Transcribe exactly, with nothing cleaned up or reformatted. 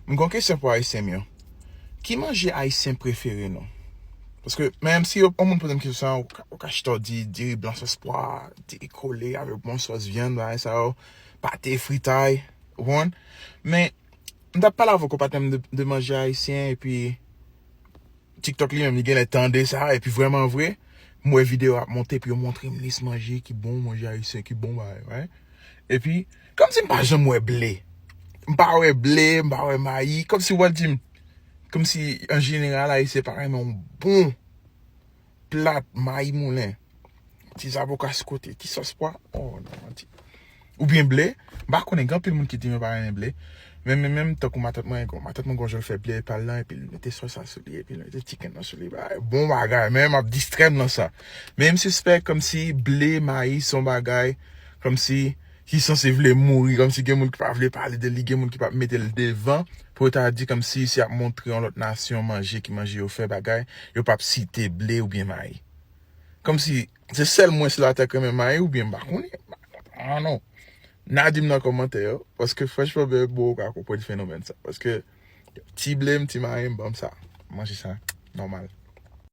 M gen yon kesyon pou Ayisyen m yo. Ki manje Ayisyen prefere nou? Paske menm si yon moun poze m kesyon sa, ou ka, ou ka chita w di diri blan sòs pwa, diri kole avèk bon sòs vyann, bagay sa yo, pate fritay, ou konprann? Men, m t ap pale avèk yon patnè m de, de manje ayisyen, epi TikTok li menm, li genlè tande sa, epi vrèman vre, m wè videyo ap monte, epi yo montre m lis manje ki bon, manje ayisyen ki bon, bagay, right? Epi, kòmsi m pa janm wè ble. M pa wè ble, m pa wè mayi, kòmsi w al di m, kòmsi an jeneral, Ayisyen pa renmen yon bon plat mayi moulen. Ti zaboka sou kote, ti sòs pwa. Oh, non, ti. Oubyen ble. M pa konnen, gen anpil moun ki di yo pa renmen ble. Men, men, menm tankou matant mwen, gon, matant mwen gon jan l fè ble pa l lan, epi l mete sòs la sou li, epi l mete chicken nan sou li. Bagay, bon bagay, men m ap distrè m nan sa. Men m sispèk kòmsi ble, mayi, se yon bagay, kòmsi, ki sanse vle mouri, kòmsi gen moun ki pa vle pale de li, gen moun ki pa mete l devan, pou yo ta di kòmsi si y ap montre yon lòt nasyon manje, ki manje yo fè bagay, yo p ap site ble oubyen mayi. Kòmsi, se sèl mwen sou latè k renmen mayi oubyen m pa konnen. Ah non. N a di m nan kòmantè yo, paske franchman, bebe, bon, ou ka konprann fenomèn sa. Paske, ti ble m, ti mayi m, ban m sa. Manje sa, nòmal.